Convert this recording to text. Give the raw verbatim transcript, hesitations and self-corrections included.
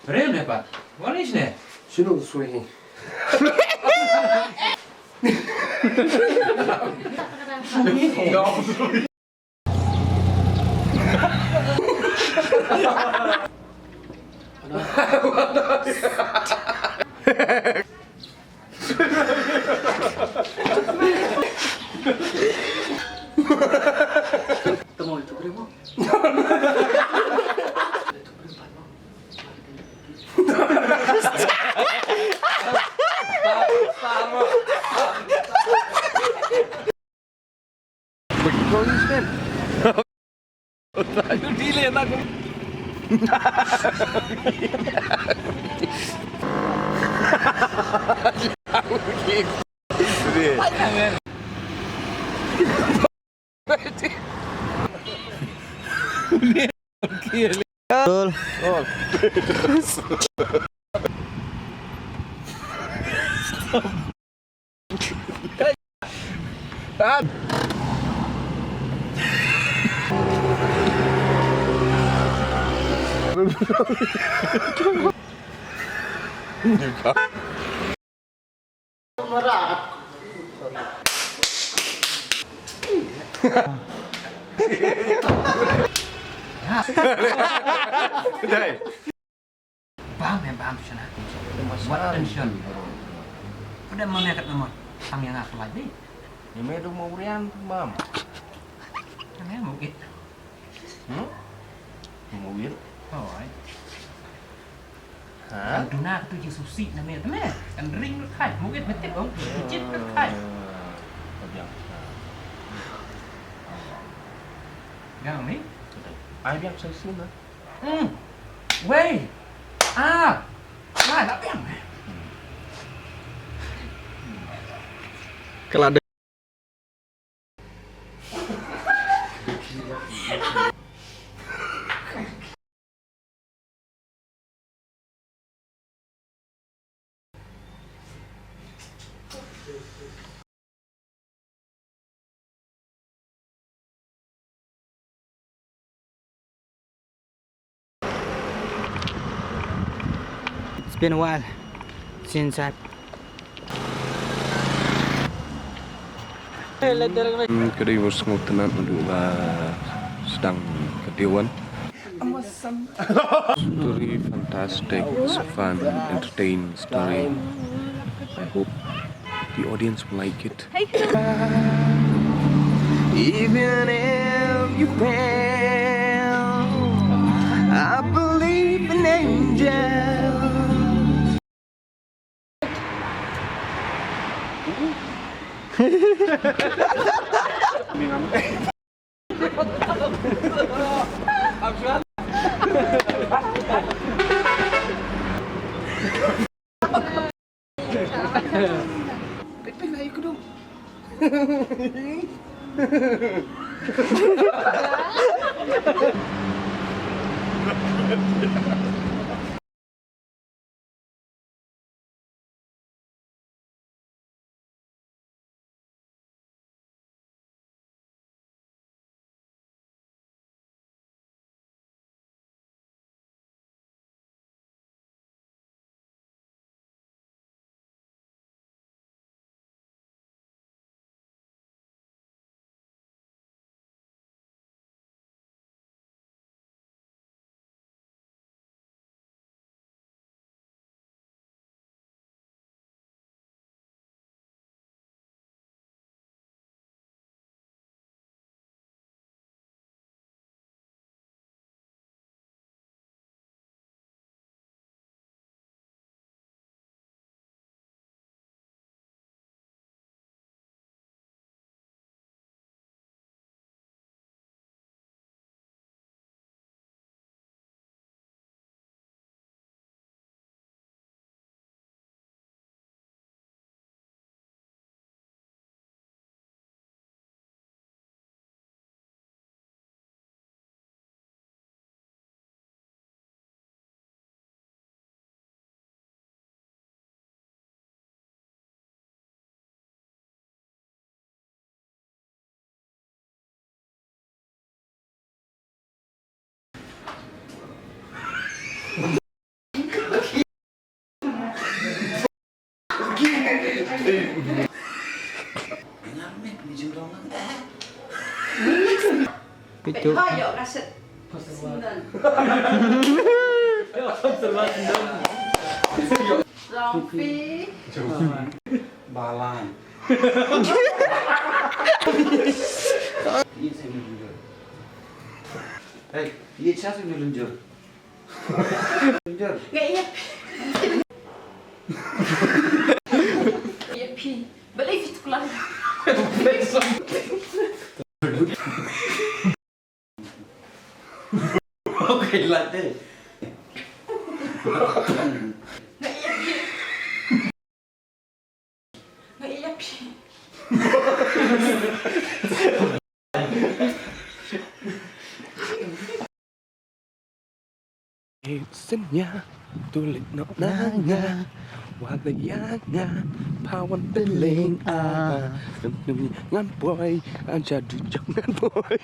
Rem ne pa. Wani sne. Shinu swehi. Bam em bam shana. What tension. Pada mana kat nama? Tang yang aku lagi. Ni me tu mau rian tu bam. Ni mau git. Hmm? Mau git. Oh, ai. Ha? Kan duna tu jing susi nama tu me. Kan ring tu kai. Mau git betul dong. Kecil tu kai. Yang ni? Ai biang susi na. Hmm. Wei. Ah. Lah, lah biang. Kalau ada It's been a while since I've Ka dei ba sngewtynnat naduh ba sdang ka Dewan. Story fantastic, it's a fun, entertaining story. I hope the audience will like it. Even if you fail, I believe in angels. Ha, ïoh ka shet. Sendon. Ïoh ka shet sendon. Jong phi. Balang. Hey, ye cha sendon jor. Jor. Nga ïa phi. Ïa phi. Balei phi tuklar? Okay, late. Nga ïa phi. Nga ïa phi. Senya tulik nok na nga. Wat la ya nga pawan peling a. Ngan poi an jadu jong ngan poi.